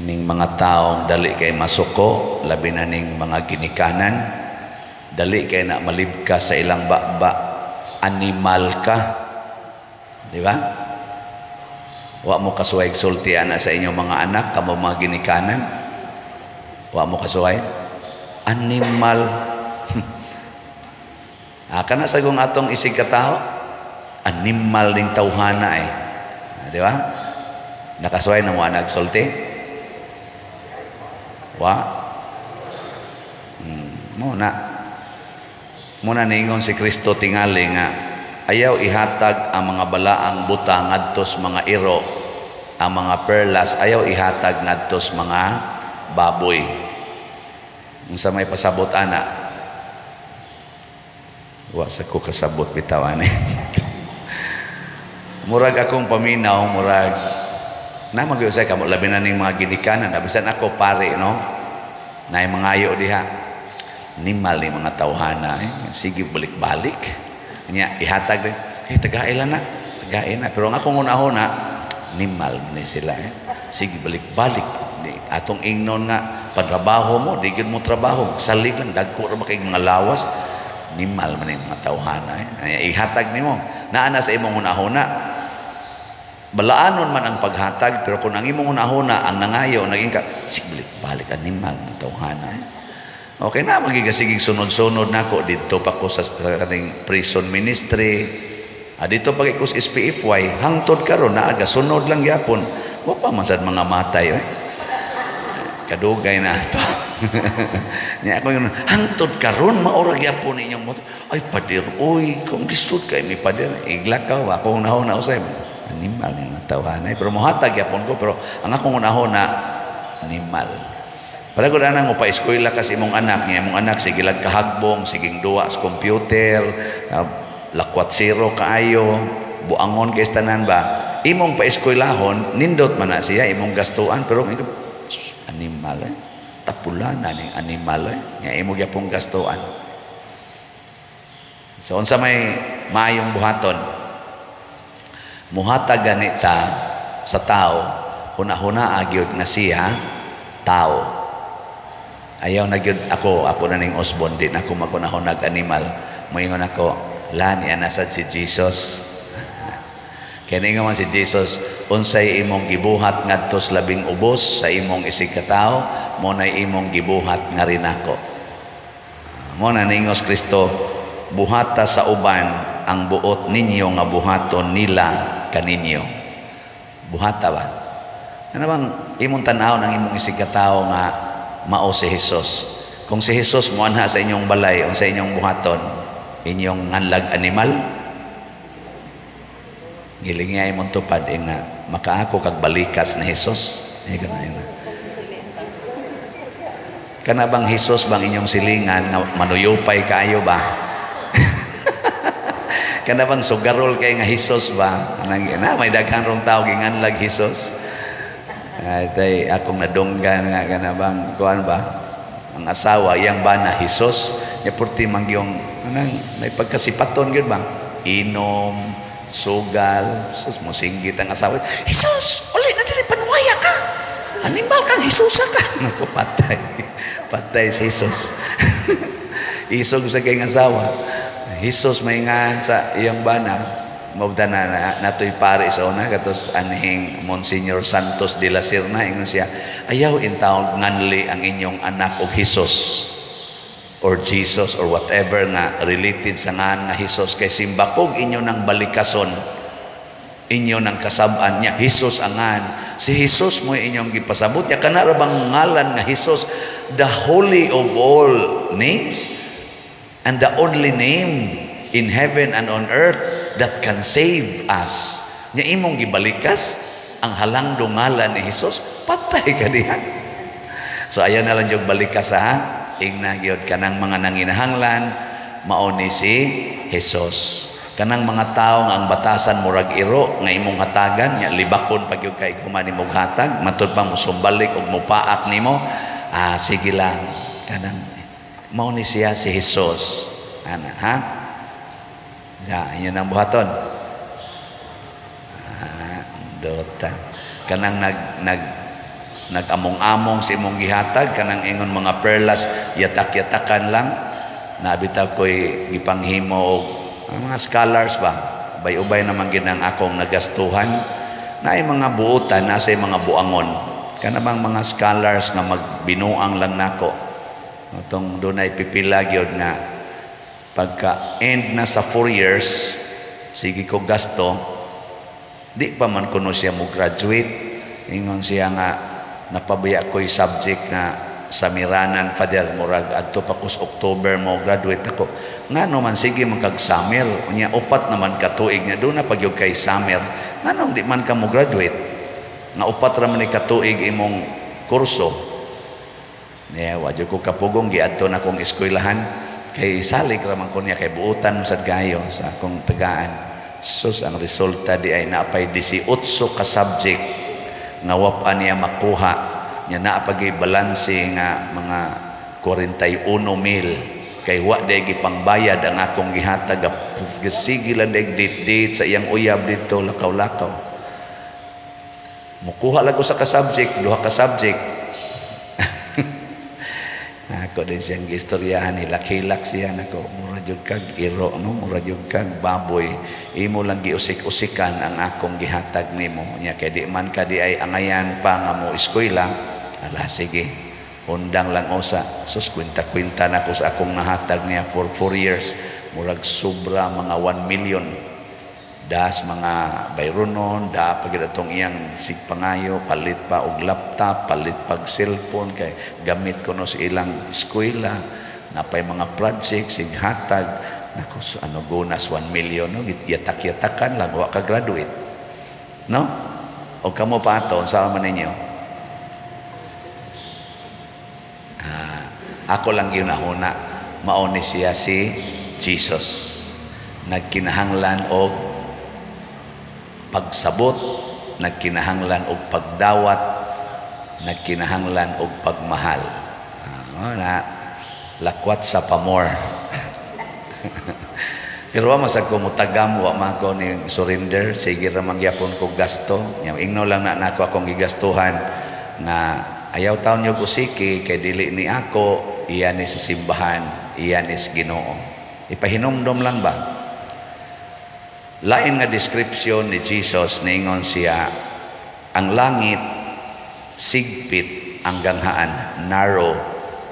Ning mga taong dali kay masuko, labi na ning mga ginikanan, dali kay na malibkas sa ilang baba, "Animal ka." Di ba? Wa mo kasuway sulti ana sa inyong mga anak, kamo mga ginikanan. Wa mo kasuway? Animal. Ah, kana sagong atong isig katao, animal ning tawhana eh. Ah, di ba? Nakasuway na mo nagsulti? Wa? Mo na. Mo na niingon si Kristo tingali nga ayaw ihatag ang mga balaang buta ngadtos mga iro, ang mga perlas ayaw ihatag ngadtos mga baboy. Unsa may pasabot ana? Wa sa ko kasabot bitaw ani. Murag akong paminaw, murag na magyusay kamo, labi na ning mga ginikanan, bisan ako pare, no, naay mangayo diha, "Animal ni mga tawhana eh. Sige balik-balik." Nya ihatag din eh, tagae lang na, tagae na. Pero ang akong unahuna, animal ni sila eh. Sige balik-balik. Di, atong ingnon nga patrabaho mo, di gyud mo trabaho, salig lang, dagko ra ba kay mga lawas. Animal man ni mga tawhana eh. Ay, ihatag nimo, naa na sa imong hunahuna, balaanon man ang paghatag, pero kung ang imong hunahuna ang nangayo naging ka, sige balik-balik, animal mga tawhana eh. Okay na, magigasigig sunod-sunod nako didto pa ko sa kaning prison ministry. Ah, dito pa ko sa SPFY, hangtod karon naa sunod lang gyapon. Wa pa man sad mga matay eh. Kadugay na ato. Nya ako yun, hangtod karon maura gyapon inyong moto. "Ay pader, oy, kung lisod kay mi, pader." Iglakaw ako nahuna usay. Animal ni mga tawhanay. Pero mohatag gyapon ko, pero ang akong unahuna, animal. Para ko na mo pa-eskwela kasi imong anak niya, imong anak sige lang kahagbong, siging duwa sa computer, lakwat zero kaayo, buangon kay tanan ba. Imong pa-eskwelahon, nindot man na siya, imong gastuan, pero animal eh. Tapula na ning animal eh. Nga imo gyapong gastuan. So unsa may maayong buhaton? Muhatag ganita sa tao, huna-huna gyud nga siya tao. Ayaw na gyud ako, ako na ning Osborne, di na ako magunahunag animal. Moingon ako, la ni anasad si Jesus. Kaya ningon man si Jesus, unsay imong gibuhat ngadto sa labing ubos sa imong isig katawo, mo na imong gibuhat nga rin ako. Mo na ningos Kristo, buhata sa uban ang buot ninyo nga buhaton nila kaninyo. Buhata ba? Ano bang imong tan-aw ng imong isig katawo nga mao si Jesus? Kung si Jesus muanha sa inyong balay, unsa inyong buhaton? Inyong nganlag animal? Giling nga imong tupad eh, nga makaako kag balikas ni Jesus. Eh, kana yun. Kana bang Jesus bang inyong silingan nga manuyupay kaayo ba? Kana bang sugarol kay nga Jesus ba? Anang na may daghan rong tao ginganlag Jesus. Ay, tay akong nadunggan nga kana bang kuan ba? Ang asawa iyang bana Jesus, nya purti man gyung anang may pagkasipaton gyud ba? Inom, sugal, sus, mosinggit ang asawa. "Jesus, uli na diri, panuwaya ka. Animal kang Jesusa ka." Naku, patay. Patay si Jesus. Isog sa kayong asawa. Jesus may nga sa iyang bana. Maugda na, na natoy pare sa una katos anhing Monsignor Santos de la Serna, ingon siya, ayaw intawon nganli ang inyong anak og Jesus or Jesus or whatever nga related sa ngan nga Jesus, kay simbakog inyo ng balikason, inyo ng kasab-an niya Jesus angan si Jesus mo inyong gipasabot ya kana ra bang ngalan nga Jesus, the holy of all names and the only name in heaven and on earth that can save us, nya imong gibalikas ang halangdong ngalan ni Jesus, patay ka diha. So ayaw na lang yung balikas ha, ingna gyud kanang mga nanginahanglan mao ni si Jesus. Kanang mga tawo nga ang batasan murag iro nga imong hatagan nya libakon pag gyud kay human nimong hatag, matud pa mosumbalik og mopaak nimo, ah, sige lang, kanang mao ni siya si Jesus ana ha. Ya, inyo nang buhaton. Ah, dota kanang nag nag Nag-among-among sa imong gihatag, kanang ingon mga perlas, yatak-yatakan lang. Nabitaw ko'y gipanghimo og ang mga scholars ba, ubay-ubay naman ginang akong nagastuhan na ay mga buutan nasa mga buangon, kana bang mga scholars nga magbinuang lang nako atong dunay pipila gyud nga pagka end na sa 4 years, sige ko gasto, di pa man kuno siya mo graduate. Ingon siya nga napabaya ko'y subject nga sa Miranan, Father, murag adto pa kus October mo graduate ako. Ngano man sige man kag summer? Unya 4 naman ka tuig nga doon na pagyud kay summer, nganong di man ka mo graduate nga 4 ra man ni ka tuig imong kurso? Yeah, wa jud ko kapugong, giadto na akong eskwelahan kay salik ra man ko niya kay buutan sad kayo sa akong tagaan. Sus, ang resulta di ay naapay 18 ka subject nga wa pa niya makuha nya, naa pagi balanse nga mga 41 mil kay wa day gipangbayad ang akong gihatag. Sige lang day date date sa iyang uyab dito, lakaw-lakaw, mukuha lang ko sa ka subject, duha ka subject. Ako din siyang gistoryahan, hilak-hilak siya nako, mura jud kag iro, no, mura jud kag baboy, imo lang giusik-usikan ang akong gihatag nimo. Nya kay di man ka di ay angayan pa nga mo eskwela. Ala, sige, undang lang usa. Sus, kwenta-kwenta na ko sa akong nahatag niya for 4 years, murag sobra mga 1 million das mga bayronon da pagid atong iyang sigpangayo, palit pa og laptop, palit pag cellphone kay gamit kuno sa ilang eskwela, napay mga project sighatag nako. So, ano gunas 1 million, no? Yatak-yatakan lang, wa ka graduate, no? O kamo pa ato, unsa man ninyo? Ako lang yun ahuna, mao ni siya si Jesus, nagkinahanglan og pagsabot, nagkinahanglan og pagdawat, nagkinahanglan og pagmahal. Na lakwat sa pamor. Pero wa masag ko mutagam, wa man ko ni surrender, sige ra man gyapon ko gasto. Nya ingno lang na nako akong gigastuhan nga ayaw taon nyo usiki kay dili ni ako, iya ni sa simbahan, iya ni sa Ginoo. Ipahinumdom lang ba? Lain nga description ni Jesus, niingon siya, ang langit sigpit ang ganghaan, narrow,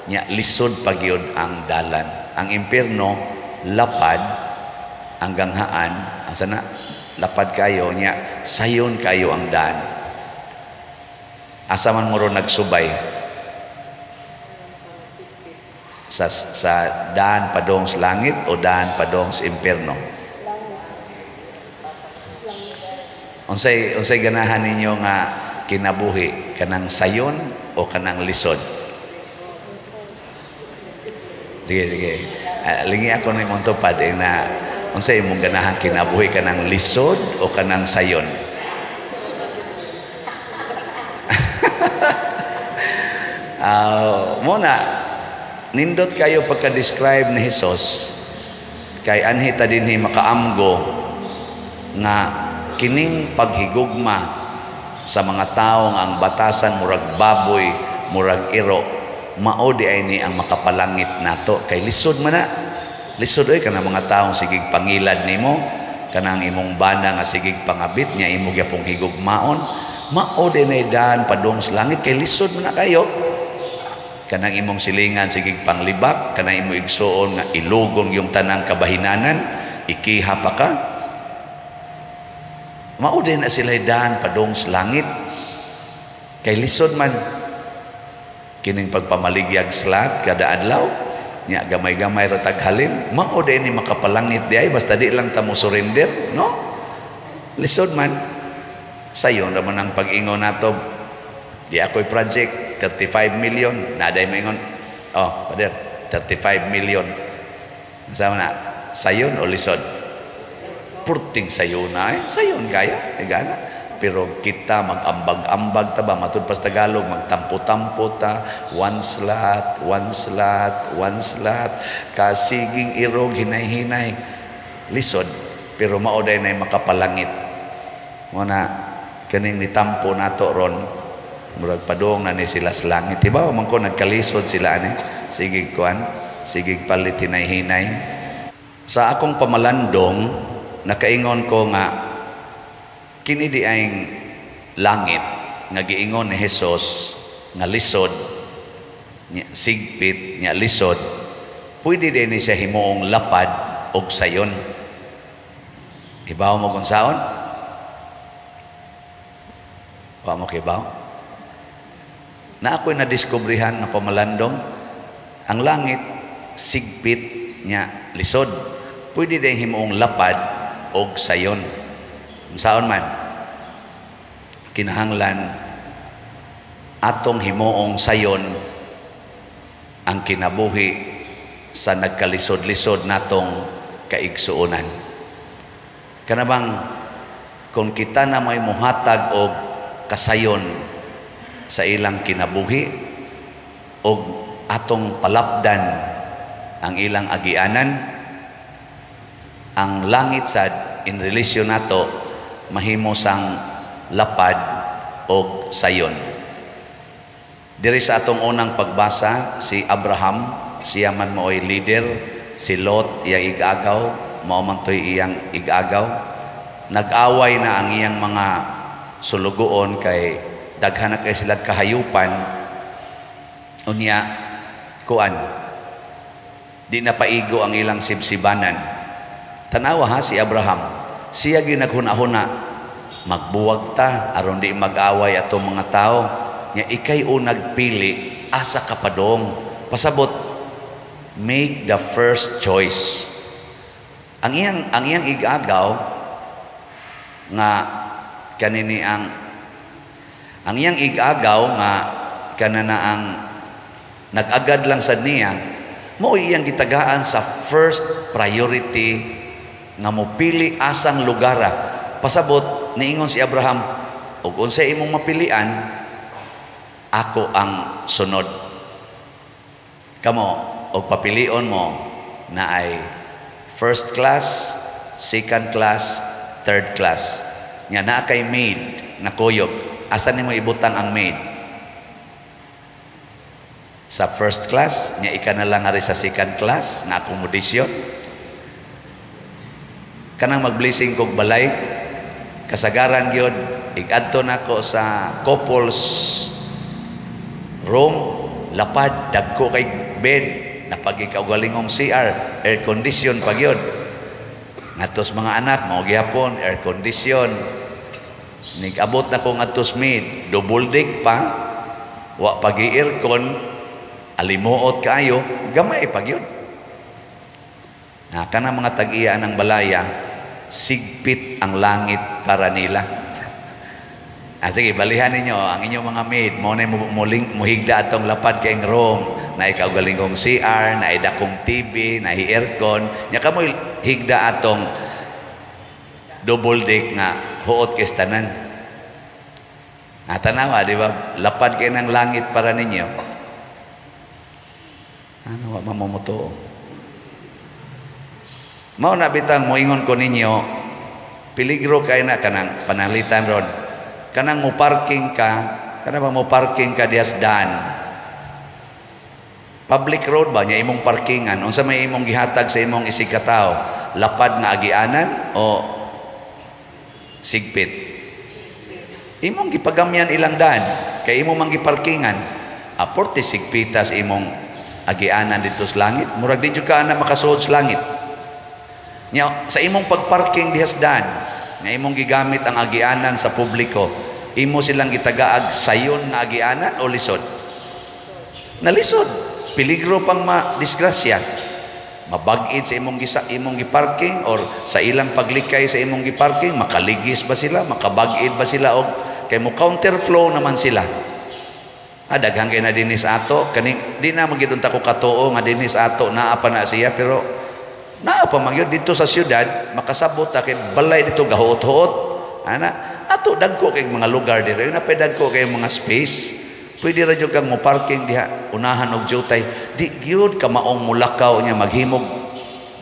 nya lisod pagyud ang dalan. Ang impierno lapad ang ganghaan, ang sana lapad kayo, nya sayon kayo ang daan. Asa man mo ron nagsubay? Sa daan padong sa langit o daan padong sa impierno? Unsay ganahan ninyo nga kinabuhi, kanang sayon o kanang lisod? Sige, sige. Lingi ako ni mong tupad na unsay imong ganahan kinabuhi, kanang lisod o kanang sayon? Muna nindot kayo pagka-describe ni Jesus kay anhi ta dinhi makaamgo nga kining paghigugma sa mga tawo nga ang batasan murag baboy, murag iro, mao di ay ni ang makapalangit nato kay lisod man na. Lisod oy kanang mga taong sigig pangilad nimo, kanang imong bana nga sigig pangabit nya imo gyapong higugmaon, mao di nay daan padung sa langit kay lisod man na kayo. Kanang imong silingan sigig panglibak, kanang imong igsuon nga ilugon yung tanang kabahinanan, ikiha pa ka. Mao din na sila daan padung sa langit kay lisod man kining pagpamaligyag slat kada adlaw nya gamay-gamay ra taghalin, mao din ni makapalangit di ay basta di lang ta mo surrender, no? Lisod man. Sayon ra man ang pag-ingon nato, di ako'y project 35 million, naday moingon, oh pader 35 million, unsa man na, sayon o lisod? Purting sayo na eh. Sayon kaya, igana. Pero kita mag-ambag-ambag ta ba, matud pa sa Tagalog, magtampo-tampo ta, one slot, one slot, one slot, kasiging irog, hinay-hinay. Lisod, pero mao day nay makapalangit. Muna, kaning nitampo nato ron, Murag padung na ni sila sa langit. Diba? Man ko nagkalisod sila ani. Sige kuan, sige palit hinay-hinay. Sa akong pamalandong, nakaingon ko nga kini di ang langit nga giingon ni Jesus nga lisod, nya sigpit, nya lisod, pwede din ni siya himuong lapad og sayon. Ibaw mo kung saon? Wa mo kibaw? Na ako'y nadiskubrihan nga pamalandong, ang langit sigpit nya lisod, pwede din himuong lapad og sayon. Saon man? Kinahanglan atong himuong sayon ang kinabuhi sa nagkalisod-lisod natong kaigsuonan. Kanabang kung kita na may muhatag og kasayon sa ilang kinabuhi og atong palapdan ang ilang agianan, ang langit sad in relation nato mahimo sang lapad og sayon. Diri sa atong unang pagbasa, si Abraham, siya man mao'y leader, si Lot iyang igagaw, mao man to'y iyang igagaw. Nag-away na ang iyang mga sulugoon kay daghan na kay sila kahayupan. Unya kuan, di na paigo ang ilang sibsibanan. Tanawa ha si Abraham, siya ginaghuna-huna, magbuwag ta aron di mag-away atong mga tao. Nya ikay o nagpili asa ka padong. Pasabot, make the first choice. Ang iyang igagaw nga kanini ang iyang igagaw nga kanana ang nag-agad lang sad niya, mao iyang gitagaan sa first priority nga mopili asang lugara. Pasabot, niingon si Abraham, og unsay imong mapilian, ako ang sunod. Kamo, og papilion mo na ay first class, second class, third class. Nya naa kay maid nga kuyog. Asa nimo ibutang ang maid? Sa first class, nya ika na lang ari sa second class nga accommodation. Kanang mag-blessing kog balay, kasagaran gyud igadto nako sa couples room, lapad, dagko kay bed, napagikaugalingong CR, air condition pa gyud. Ngadtos mga anak, mao gihapon air condition. Nigabot na ko ngadtos maid, double deck pa, wa pa gi-aircon, alimuot kaayo, gamay pa gyud. Na kana mga tag-iya ng balaya, sigpit ang langit para nila. Sige, balihan ninyo ang inyong mga maid, mo na muling muhigda atong lapad kay room, na ikaugalingong CR, na dakong TV, na aircon, nya kamoy higda atong double deck nga huot kay tanan. Tanawa, di ba? Lapad kay ng langit para ninyo. Ano wa mamumuto? Mao na bitang moingon ko ninyo, peligro kay na kanang panalitan ron. Kanang mo parking ka, kanang ba mo parking ka dihas daan. Public road ba nya imong parkingan? Unsa may imong gihatag sa imong isig katawo? Lapad nga agianan o sigpit? Imong gipagamyan ilang daan kay imo mang giparkingan. Aporte sigpitas imong agianan didto sa langit. Murag di jud ka na makasuod sa langit. Nya sa imong pagparking dihas daan, nga imong gigamit ang agianan sa publiko, imo silang gitagaag sayon nga agianan o lisod? Nalisod. Peligro pang ma-disgrasya. Mabag-id sa imong gisa, imong giparking or sa ilang paglikay sa imong giparking, makaligis ba sila, makabag-id ba sila og kay mo counterflow naman sila. Daghan kay na dinhi sa ato, kaning di na magyud unta ko katuo nga dinhi sa ato naa pa na siya, pero naa pa man gyud dito sa syudad, makasabot ta kay balay dito gahuot-huot. Ana, ato dagko kay mga lugar diri, na pay dagko kay mga space. Pwede ra jud kang mo parking diha unahan og jutay. Di gyud ka maong mulakaw niya maghimog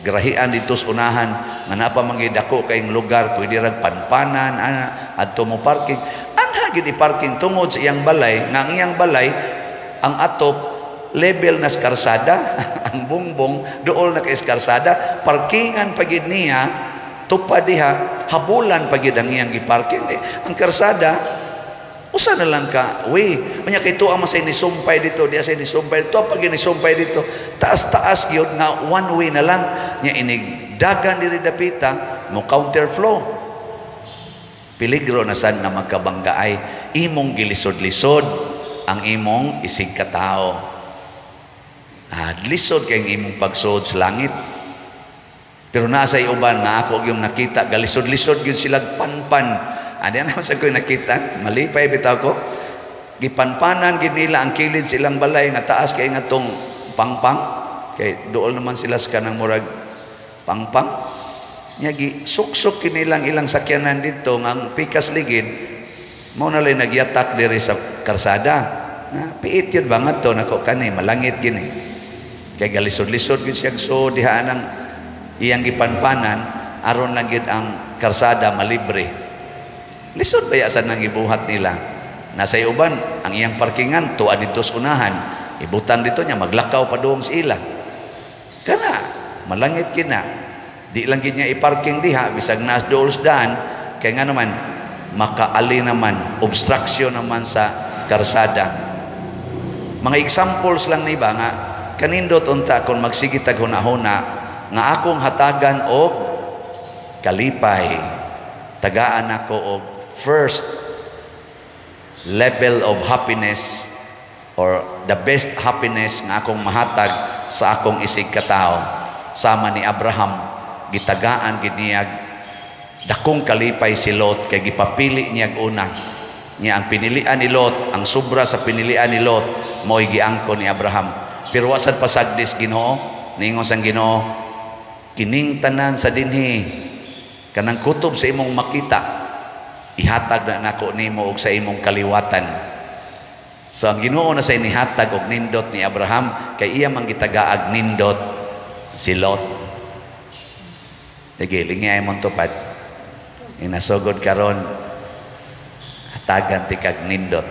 grahian dito sa unahan nga naa pa man gyud dako kayong lugar, pwede ra panpanan ana adto mo parking. Anha Na gid i-parking tungod sa iyang balay, nga ang iyang balay ang atop level na sa karsada, ang bungbong duol na kay sa karsada, parkingan pa gid niya tupad diha, habulan pa gid ang iyang giparking. Di, ang karsada usa na lang ka way. Unya kay tuwa man say nisumpay dito, diya say nisumpay dito, pag nisumpay dito, taas-taas gyud nga one way na lang nya. Inig dagan diri dapita mo counterflow, peligro na sad nga magkabanggaay. Imong gilisod-lisod ang imong isig katao. Ah, lisod kay imong pagsuod sa langit. Pero nasa uban nga ako yung nakita, galisod-lisod gyud sila panpan. Ani naman sa ko nakita, malipay bitaw ko. Gipanpanan gid nila ang kilid silang balay nga taas kay nga tong pangpang, kay duol naman sila sa kanang murag pangpang. Nya gi suksok kinilang ilang sakyanan dito nga ang pikas ligid mao na lay nagyatak diri sa karsada. Na piit yun ba nga to nako kani malangit gini. Kay galisod-lisod gid siya so diha nang iyang gipanpanan aron lang gid ang karsada malibre. Lisod baya sa nang gibuhat nila. Nasa uban ang iyang parkingan tuwa dito sa unahan, ibutang dito niya maglakaw pa doong sa ila. Kana malangit kina. Di lang gid niya i-parking diha bisag naas dool sa daan, kay nga naman makaali naman, obstruction naman sa karsada. Mga examples lang ni ba nga kanindot unta kung magsige tag hunahuna nga akong hatagan og kalipay, tagaan ako og first level of happiness or the best happiness nga akong mahatag sa akong isig katao. Sama ni Abraham, gitagaan gid niya dakong kalipay si Lot kay gipapili niya una niya. Ang pinilian ni Lot, ang sobra sa pinilian ni Lot, mo'y giangko ni Abraham. Pero wa sad pasagdis Ginoo. Ningon sang Ginoo, kining tanan sa dinhi kanang kutob sa imong makita, ihatag na nako nimo og sa imong kaliwatan. So ang Ginoo na sa inihatag og nindot ni Abraham kay iya man gitagaag nindot si Lot. Sige, lingay mong tupad. Inasugod karon, hatagan ti kag nindot.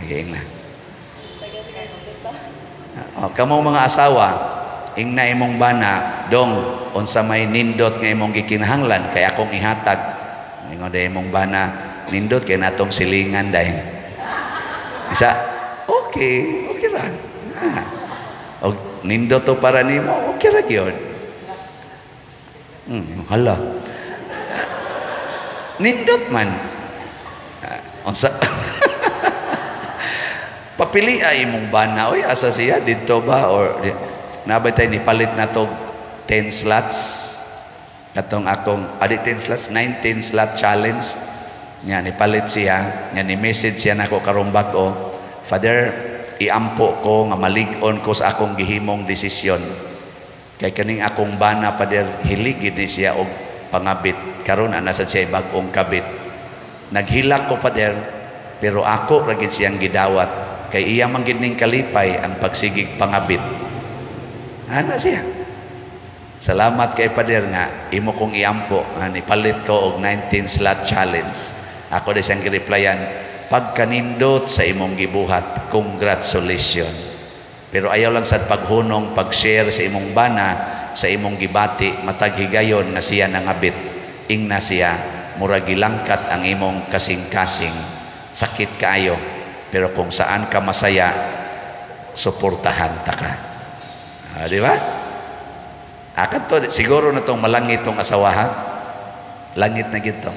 Sige na. O, kamong mga asawa, ingna imong bana, "Dong, unsa may nindot nga imong gikinahanglan kay akong ihatag?" Ingon day imong bana, "Nindot kay natong silingan day." Isa, okay, okay ra. Ah. Og nindot to para nimo, okay ra gyud. Hala. Nindot man. Ah, unsa papili ay imong bana, oy, asa siya didto ba or nabay tay nipalit na to 10 slots katong akong adi 10 slots, 19 slot challenge nya. Nipalit siya nya, ni message siya nako karong bag-o, "Father, iampo ko nga malig-on ko sa akong gihimong desisyon kay kaning akong bana, Father, hilig gid ni siya og pangabit. Karon ana sa siya bag-ong kabit. Naghilak ko, Father, pero ako ra gid siyang gidawat kay iya man gid ning kalipay ang pagsigig pangabit." Ana siya. "Salamat kay Pader nga imo kong iampo nga nipalit ko og 19 slot challenge." Ako di siyang gireplyan, "Pagkanindot sa imong gibuhat, congratulations. Pero ayaw lang sad paghunong pag-share sa imong bana sa imong gibati matag higayon nga siya nangabit. Ingna siya, murag gilangkat ang imong kasing-kasing. Sakit kaayo, pero kung saan ka masaya, suportahan ta ka." Ah, di ba? Akad to, siguro na tong malangit tong asawa, ha? Langit na gito.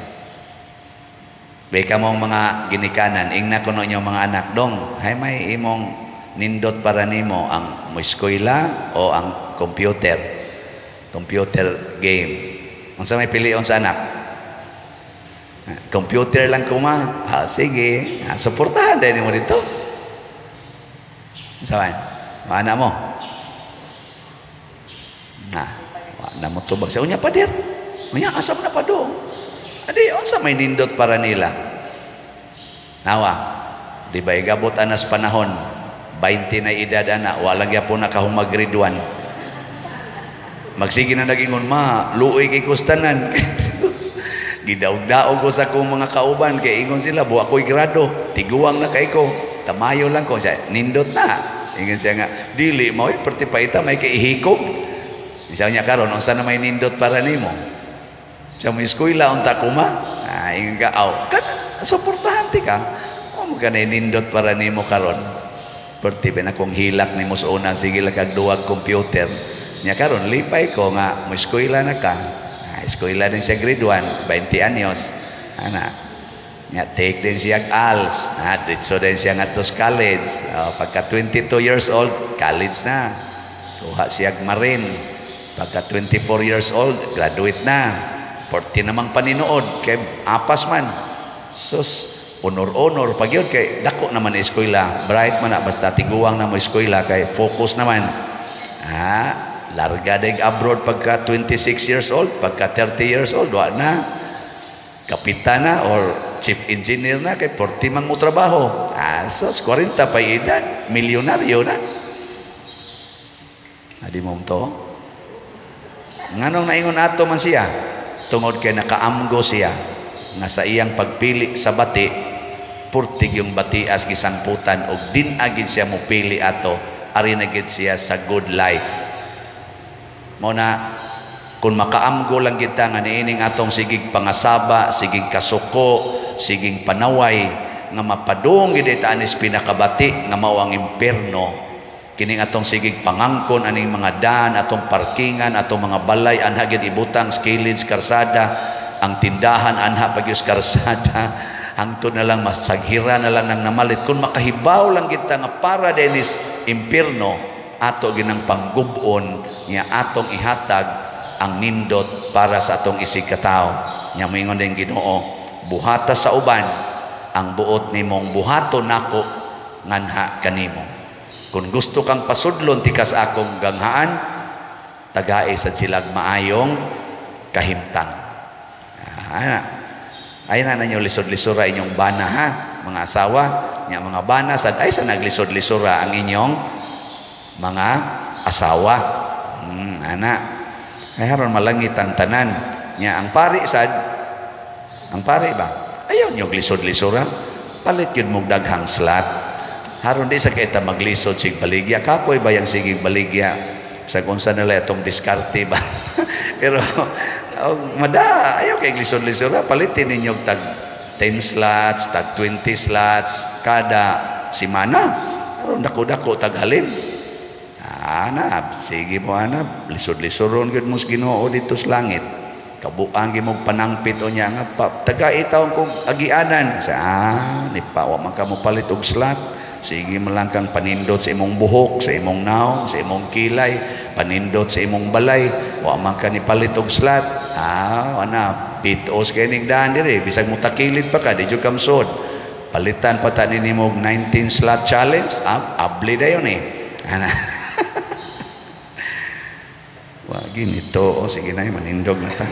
Beka mong mga ginikanan, ingna kuno inyo mga anak, "Dong, hay may imong nindot para nimo, ang mo eskwela o ang computer? Computer game." Unsa may pilion sa anak? "Computer lang ko, ma." Ah, sige. Ah, suportahan din mo dito. Unsa man? Mana mo? Na, wa na mo tubag. Sa unya pa dir. Unya asa mo na pa dong? Adi unsa may nindot para nila? Nawa. Di ba igabot anas panahon 20 na edad ana, wala gyapon nakahumag grade 1. Magsige na nagingon, "Ma, luoy kay kustanan." Gidaog-daog ko sa akong mga kauban kay ingon sila buwa ko'y grado, tiguang na kay ko, tamayo lang ko siya, nindot na. Ingon siya nga dili mo perti paita may kaihikog. Siya niya karon unsa na may nindot para nimo? Siya mo eskwela unta kuma? Ah, ingon ka aw, kan suportahan ti ka. O mo kanay nindot para nimo karon. Perti ba na kung hilak nimo sa una sige lang kag duwag computer. Nya karon lipay ko nga mo eskwela na ka. Ah, eskwela din siya grade 1, 20 anyos. Ana. Nya take din siya ALS. Ah, ditso din siya ngadto sa college. Oh, pagka 22 years old, college na. Kuha siya marine. Pagka 24 years old, graduate na. 40 namang paninood kay apas man. Sus, honor-honor pag yun kay dako naman eskwela. Bright man na basta tiguang na mo eskwela kay focus naman. Ah, larga deg abroad pagka 26 years old, pagka 30 years old, wa na. Kapitan na or chief engineer na kay 40 man mo trabaho. Ah, sus, 40 pa edad, milyonaryo na. Adi mo to? Nganong naingon ato man siya? Tungod kay nakaamgo siya nga sa iyang pagpili sa bati, purtig yung batias gisangputan og din agid siya mopili ato, ari na gid siya sa good life. Mao na kung makaamgo lang kita nga niining atong sigig pangasaba, sigig kasuko, sigig panaway nga mapadung gid ita anis pinakabati nga mao ang impierno. Kining atong sigig pangangkon aning mga daan, atong parkingan, atong mga balay anha gid ibutang sa kilid karsada, ang tindahan anha pagyus karsada, hangtod na lang masaghira na lang nang namalit. Kung makahibaw lang kita nga para dinis impierno, ato ginang panggubon niya atong ihatag ang nindot para sa atong isig katawo. Nya moingon din Ginoo, buhata sa uban ang buot nimong buhaton nako nganha kanimo. Kung gusto kang pasudlon tikas akong ganghaan, tagae sad silag maayong kahimtang. Ah, ay na ninyo lisod-lisura inyong bana ha, mga asawa, nya mga bana sad ay sa naglisod-lisura ang inyong mga asawa. Ana. Ay haron malangit ang tanan. Nya ang pari sad, ang pari ba? Ayaw niyo lisod-lisura. Palit yun mong daghang slot. Haron di sa kita maglisod sig baligya. Kapoy ba yang sigig baligya? Sa kung saan nila itong diskarte ba? Pero oh, mada, ayaw kay lisod-lisura. Palitin ninyo tag 10 slots, tag 20 slots kada simana. Haron dako-dako tag halin. Ana, sige mo ana, lisod-lisoron gyud mo sa Ginoo dito sa langit. Kabuang gyud mo panangpit o niya nga pa, taga itawon kong agianan. Sa ni pa wa man ka mo palit og slot. Sige man lang kang panindot sa imong buhok, sa imong naong, sa imong kilay, panindot sa imong balay, wa man ka ni palit og slot. Ah, ana, pitos kay ning daan dire, bisag mo takilid pa ka, di jud kamsod. Palitan pa ta nimo og 19 slot challenge, ah, abli dayon eh. Ana. Wa ginito, o sige na, manindog na ta.